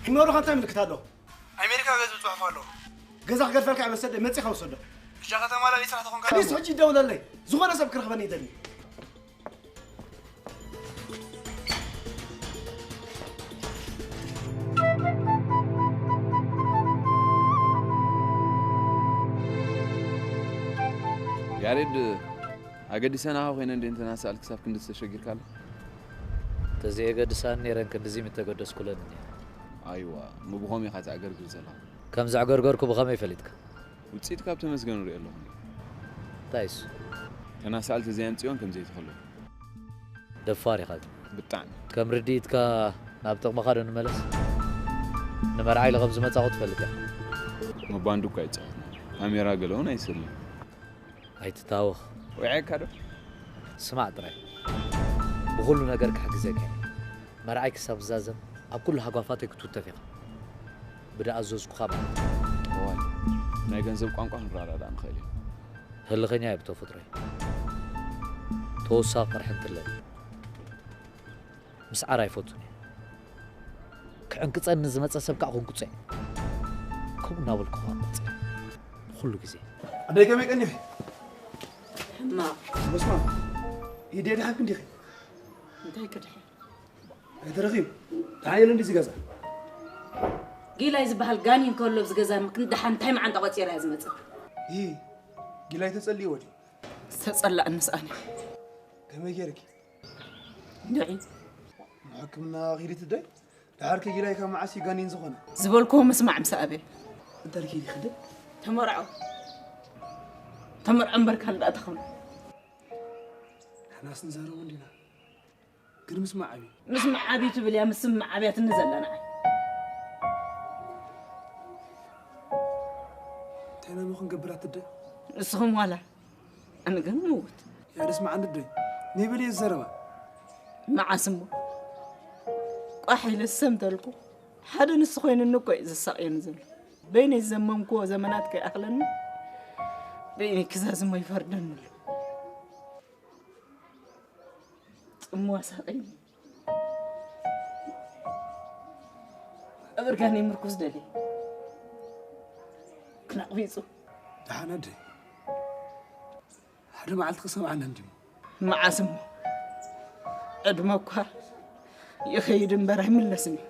ይኖርኻ እንታይ ምልክት ኣሎ? ኣሜሪካ ገዝኡ ጽሑፍ ኣሎ። ገዛ ክገድፈልካ እየ መሰደ፣ መጺኻ ውሰዶ። እዛ ከተማ ላሊ ስራሕ ተኾንካ ኣዲስ ሕጂ ይደውለለይ። ዝኾነ ሰብ ክረኽበኒ ይደሊ። ያሬድ፣ ኣገዲሰን ኣኻ ኮይነን እንዴ እንተናሳል ክሳብ ክንዲ ዝተሸጊርካለ? ተዘየገድሳን ነይረን ክንድዚ ምተገደስኩለን እየ። ኣይዋ፣ እሞ ብኸመይ ኢኻ ተዕገርግር ዘለኻ? ከም ዘዕገርገርኩ ብኸመይ ፈሊጥካ? ውፅኢት ካብ ተመስገን ሪኦ ኣለኹ። እንታይ እሱ? ተናሳል ተዘየምፅኦን ከም ዘይትኽእሎ። ደፋር ኢኻ። ብጣዕሚ። ከም ርድኢትካ ናብ ጥቕምኻ ዶ ንመለስ? ንመርዓ ኢለ ከም ዝመጻኹ ትፈልጥ ኢኻ። መባንዱ እኳ ይጻወትና። ካሜራ ገለ እውን ኣይስልን። ኣይትታወኽ። ውዕየካ ዶ? ስማዕ ጥራይ። ብኹሉ ነገር ክሕግዘካ እየ። መርዓይ ክሳብ ዝዛዘም ኣብ ኩሉ ሃጓፋተይ ክትውተፍ ኢኻ። ብደኣዘዝኩኻ ማለት እዩ። እዋይ፣ ናይ ገንዘብ ቋንቋ ክንረዳዳእ ንኽእል እዩ። ህልኸኛ እየ ብተፈጥሮይ። ተወሳኺ ቅርሒ እንትለኒ ምስዓር ኣይፈቱን እየ። ክዕንቅጸኒ ዝመጸ ሰብ ከዓ ክንቁጸ እየ። ከምኡ እናበልኩ ከዓ እቆጽ እየ። ብኹሉ ግዜ። ኣደይ ከመይ ቀኒኺ? ሕማቕ በስማ ኢደ ድሓንክ እንዲኺ? እንታይ ክድሕን? ኣይተረኺቡ። ደሓን የለ እንዲዚ ገዛ? ጊላይ ዝበሃል ጋኒን ከሎ ኣብዚ ገዛ ምክን ደሓን እንታይ መዓንጣ ቆፂራ እያ ዝመፅእ? ይህ ጊላይ ተጸልይዎ ድዩ? ዝተፀላእ ንስኣነ ከመይ ገይርኪ? እንድዒ ንሕክምና ኺዲ ትደይ? ድሓር ከጊላይ ካብ መዓስ እዩ ጋኔን ዝኾነ? ዝበልክዎ ምስማዕ ምስ ኣበይ እንታይ ኪዲ ክደ? ተመርዖ ተመርዖ እምበር ካልእ ደኣ ተኸኑ ንሕናስ ንዛረቡ እንዲና። ግን ምስማዕ ዓብዩ ምስማዕ ዓብዩ ትብል እያ ምስማዕ ዓብያትኒ ዘለና። እንታይ ናሞ ክንገብር ኣትደ? ንስኹም ዋላ ኣነ ግን ምውት ያደስ መዓንድደ ነይበል እየ ዝዘረባ። መዓስ እሞ ቋሕ ኢለ ሰምተልኩ ሓደ ንሱ ኮይኑኒ እኮ እዩ ዘሳቕየኒ ዘሎ። በይነይ ዝዘመምክዎ ዘመናት ከይኣኽለኒ በይነይ ክዛዝሞ ይፈርደኒ ኣሎ። ጽምዋ ሳቐኒ ኣብ እርጋነይ ምርኩስ ደልየ ክናቕቢጹ ደሓን ኣደይ ሓደ መዓልቲ ክሰምዓና እንዲሞ መዓስ እሞ ዕድመ እኳ ይኸይድ እምበር ኣይምለስን እዩ።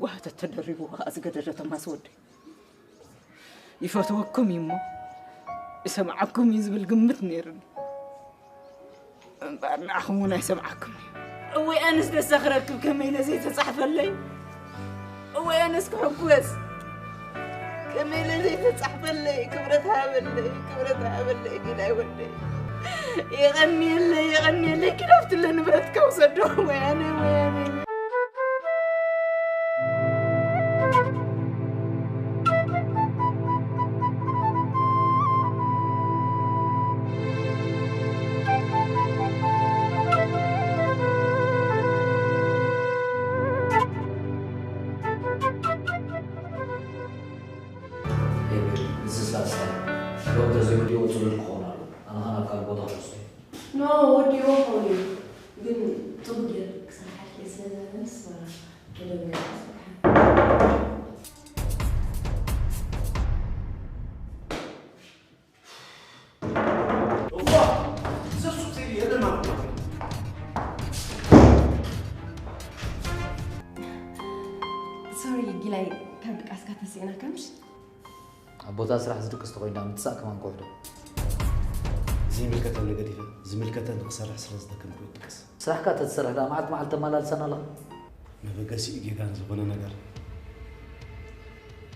ጓህተት ተደሪቡ ከዓ ዝገደደ ተማስ ወደይ ይፈትወኩም እዩ እሞ ይሰምዓኩም እዩ ዝብል ግምት ነይሩኒ። እምበኣር ንዓኹም እውን ኣይሰምዓኩም እዩ። እወይ ኣነስ ደስታ ክረክብ ከመይ ኢለ ዘይተጻሕፈለይ? እወይ ኣነስ ክሕጎስ ከመይ ኢለ ዘይተጻሕፈለይ? ክብረት ሃበለይ፣ ክብረት ሃበለይ ጊላይ ወደይ። የቐንየለይ፣ የቐንየለይ ኪድ ኣብትለ ንብረትካ ውሰዶ። ወያነ፣ ወያነ። ኤቤል፣ እዚ ሳልሳይ ዶክተር ዘይወዲኡ ጽሉል ክኸውን ኣለዎ። ኣነ ኸኣ ናብ ካልእ ቦታ ክወስዶ እየ። ኖ፣ ወዲእዎ ክኸውን እዩ። ግን ጽቡቕ ገይሩ ክሰርሓልኪ እየ ስለ ዝኣመንስ፣ ወላ ከይደ ገለ ክሰርሓ። ሶሪ ጊላይ፣ ካብ ድቃስካ ተሲእናካ ምሽ? ኣብ ቦታ ስራሕ ዝድቅስ ተኾይኑ ደኣ ምትሳእ ከማን ክውሕዶ። ዘይምልከተኒ ገዲፈ ዝምልከተኒ ክሰርሕ ስለ ዝደከምኩ ይድቅስ። ስራሕካ ተትሰርሕ ደኣ መዓልቲ መዓልቲ ተመላልሰና ኣለኻ። መበገሲኡ ጌጋን ዝኾነ ነገር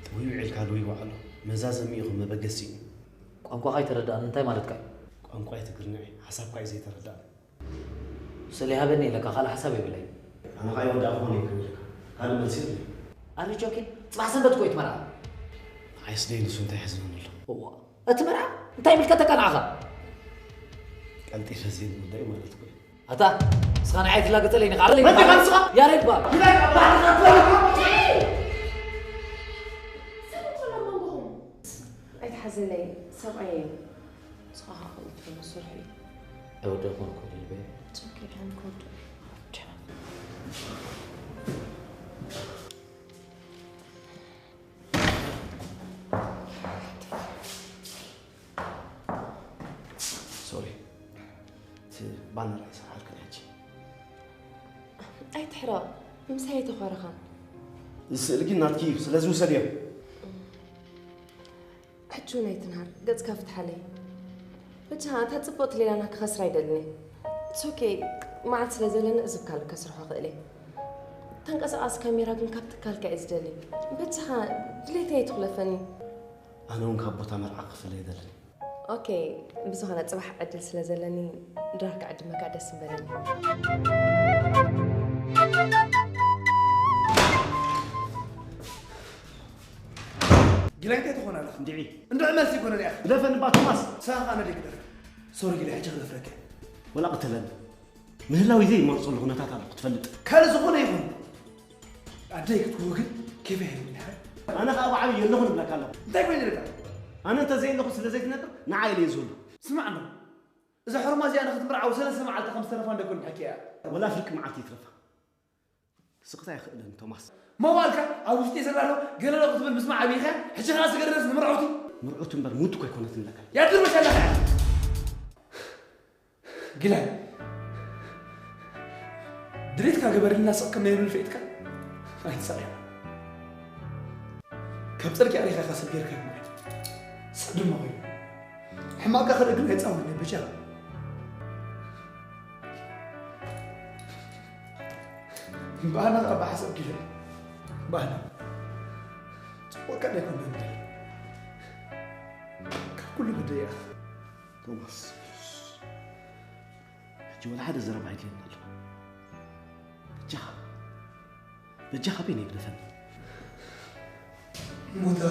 ጥውይ ውዒልካሉ ይውዓሎ መዛዘሚኡ መበገሲኡ። ቋንቋኻ ኣይተረድኣን እንታይ ማለትካ እዩ? ቋንቋይ ትግርኛ እዩ ሓሳብካ እዩ ዘይተረድኣኒ። ስለ ሃበኒ ኢለካ ካልእ ሓሳብ የብለይ። ኣነ ኸኣ ይወዳእኹ ኾነ ክብለካ ካልእ መልሲ የብለይ። ኣሪ ጆኪን ጽባሕ ሰንበት እኮ እዩ ትመርዓ። ንዓይስ ደይ ንሱ እንታይ ሕዝነኒ ኣሎ? እዋ እቲ መርዓ እንታይ ይምልከተካ ንዓኻ? ቀልጢፈ ዘይምውዳይ ማለት እኮ እዩ። ኣታ እስኻ ንዓይ ትላገጸለይ ኢኻ። ኣረለይ መን ኢኻ ንስኻ? ያሬድ በሃል። ኣይትሓዘለይ ሰብኣየይ እዩ። ንስኻ ኸኣ ከምኡ ትብሎ ስርሑ እዩ። ኣይወደእኩን እኮ ልልበይ። It's okay፣ don't go there። ባነር ኣይሰርሓልክን ሕጂ። ኣይትሕረቕ፣ ምሳይ ኣይተኾረኻን። እዚ ስእሊ ግን ናትኪ እዩ፣ ስለዚ ውሰድዮ። ሕጂ እውን ኣይትንሃር፣ ገጽካ ፍትሓለይ። ብቻ እታ ጽብቕቲ ሌላና ክኸስራ ኣይደልን እየ። It's okay፣ መዓልቲ ስለ ዘለኒ እዝብካ ከስርሖ ክእል እየ። ተንቀሳቓሲ ካሜራ ግን ካብ ትካልካ እየ ዝደሊ። በጃኻ ድሌተይ ኣይትኹለፈኒ። ኣነ እውን ካብ ቦታ መርዓ ክፍለ ኣይደልን። ኦኬ፣ ብዝኾነ ጽባሕ ዕድል ስለ ዘለኒ ድራር ክዕድመካ ደስ ምበለኒ። ጊላይ እንታይ ትኾን ኣለኻ? እንድዒ። እንድዒ መልሲ ይኮነን እያ። ግደፈኒ እባ ቶማስ። ሳኻ ኣነ ደይ ግደፍ። ሶሪ ጊላይ ሕጂ ክደፍረክ። ወላ ቅተለኒ። ምህላው ኢዘይ ይመርጾ ኩነታት ኣሎ ክትፈልጥ። ካልእ ዝኾነ ይኹን። ኣደይ ክትህቡ ግን ኬፍ ኣይህብን ድሓር። ኣነ ኸኣ ብዓብዪ የለኹን እብለካ ኣለኹ። እንታይ ኮይኑ ኢልካ? ኣነ እንተ ዘየለኹ ስለ ዘይትነጥር ንዓይ ኢለ እየ ዝህሉ። ስማዕ እንዶ። እዛ ሕሩማ እዚኣ ንኽትምርዓው ሰለስተ መዓልቲ ከም ዝተረፋ እንዶ ኮን ሓኪ እያ። ወላ ፍርቂ መዓልቲ ይትረፋ። ስቕታ ኣይኽእልን ቶማስ። መዋልካ ኣብ ውሽጢ ዘላ ዶ ገለ ዶ ክትብል ምስማዕ ኣብይኻ ሕጂ ኸኣ ስገደስ ንምርዖቲ። ምርዖት እምበር ሙት እኮ ኣይኮነትን ለካ። ያድርበሻ ኣለኻ። ግላይ ድሌትካ ገበርልና ስቕ ከም ነይብሉ ፈኢትካ ኣይትሳቕያ። ካብ ጽድቂ ኣሪኻ ኢኻ ሰብ ጌርካ ማለት ሰብ ድማ ኮይኑ ሕማቕካ ክርኢ ግን ኣይጻወን በጃ። ብኣና ካብ ብሓሳብ ጊለ ብኣና ጽቡቕካ ኣይኮን ንብል ካብ ኩሉ ግደያ። ቶማስ ሕጂ ወላ ሓደ ዘረባ ኣይድልየና ኣሎ። በጃኻ በጃኻ በይነይ ግደፈኒ። ሞታ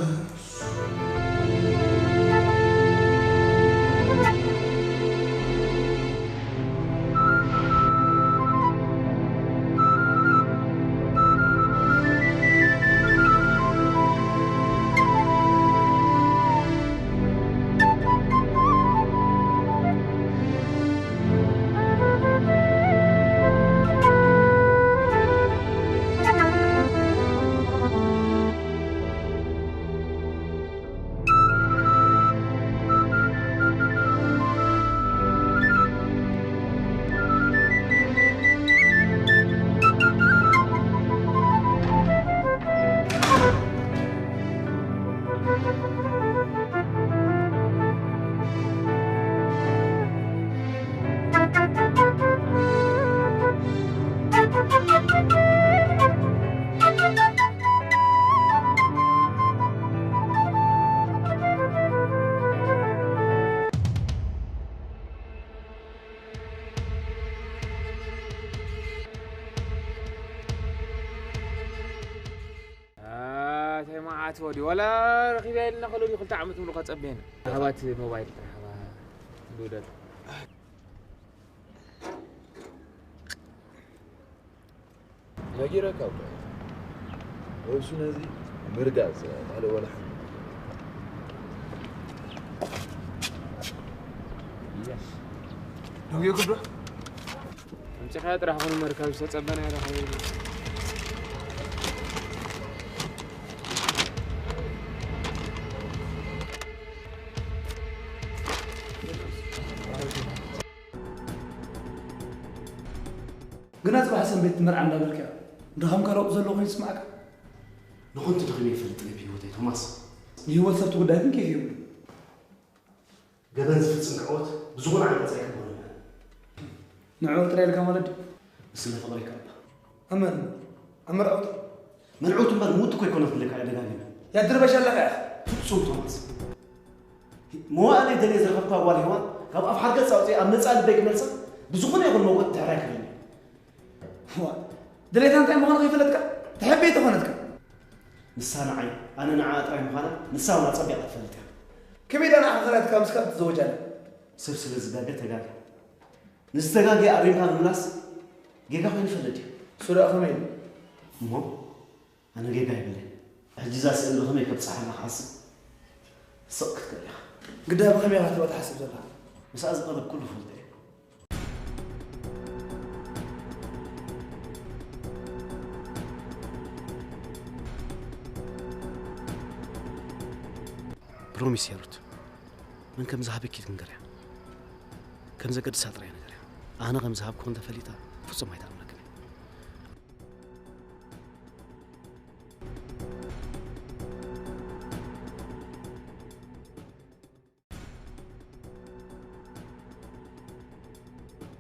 እንታይ መዓት ወዲ ዋላ ረኺበ ኢልና ከሎ ድዩ ክልተ ዓመት ሙሉ ከጸበየና። ኣሕዋት ሞባይል ጥራሕ ኣባ ዱደል ነጊረካ እኮ እሱ ነዚ ምርጋጽ ካልእ ወላ ሓንቲ ደውየኩ ዶ ኣምጺኻያ ጥራሕ ኾኑ መርካብ ዝተጸበና ኢኻ ግና ጽባሕ ሰንበት ትመርዓ እንዳበልካ ድኻምካ ለውጢ ዘሎ ኮይኑ ይስማዕካ። ንኹንቱ ደኺመ ይፈልጥ ነቢ ህይወተይ ቶማስ። ንህይወት ሰብቲ ጉዳይ ግን ኬፍ የብሉ። ገበን ዝፍጽም ክዕወት ብዝኾነ ዓንቀጽ ኣይቅበሎን እየ። ንዕኡ ጥራይ ኢልካ ማለት ድዩ? ንስለ ፍቕሪ ይቅረብ። ኣመን ኣብ መርዓውቲ መርዓውቲ እምበር ሙት እኮ ኣይኮነት ኢለካ እየ ደጋጊመ። ያድርበሻ ኣለኻ ኢኻ። ፍጹም ቶማስ። መዋእለይ ደልየ ዝረኸብካ ጓል ሄዋን ካብ ኣፍ ሓርገጽ ኣውፅኤ ኣብ ነፃ ልበይ ክመልሳ ብዝኾነ ይኹን መወት ድሕር ኣይክብልን እየ። ዋ፣ ድሌታ እንታይ ምዃኑ ከይፈለጥካ ተሐበይቲ ኾነትካ። ንሳ ንዓይ ኣነ ንዓኣ ጥራይ ምዃና ንሳ እውን ኣጸቢቓ ትፈልጥ እያ። ከመይ ዳ ንዓኻ ከላትካ ምስካ ትዘወጃለ? ሰብ ስለ ዝጋገ ተጋገ። ንዝተጋገየ ኣሪምካ ምምላስ ጌጋ ኮይኑ ይፈልጥ እዩ። እሱ ደኣ ከመይ ኢሉ? እሞ ኣነ ጌጋ ይብለይ። ሕጂ እዛ ስእሊ ብኸመይ ከብጽሓላ ክሓስብ ስቕ ክትብል ኢኻ። ግዳ ብኸመይ ኢኻ ትብኣ ትሓስብ ዘለኻ? ምስኣ ዝቐረብ ኩሉ ፈልጦ እየ። ፕሮሚስ ሄሩት፣ መን ከም ዝሃበኪ ትንገርያ። ከም ዘገድሳ ጥራይ ንገርያ። ኣነ ከም ዝሃብኩ እንተፈሊጣ ፍጹም ኣይትኣምና።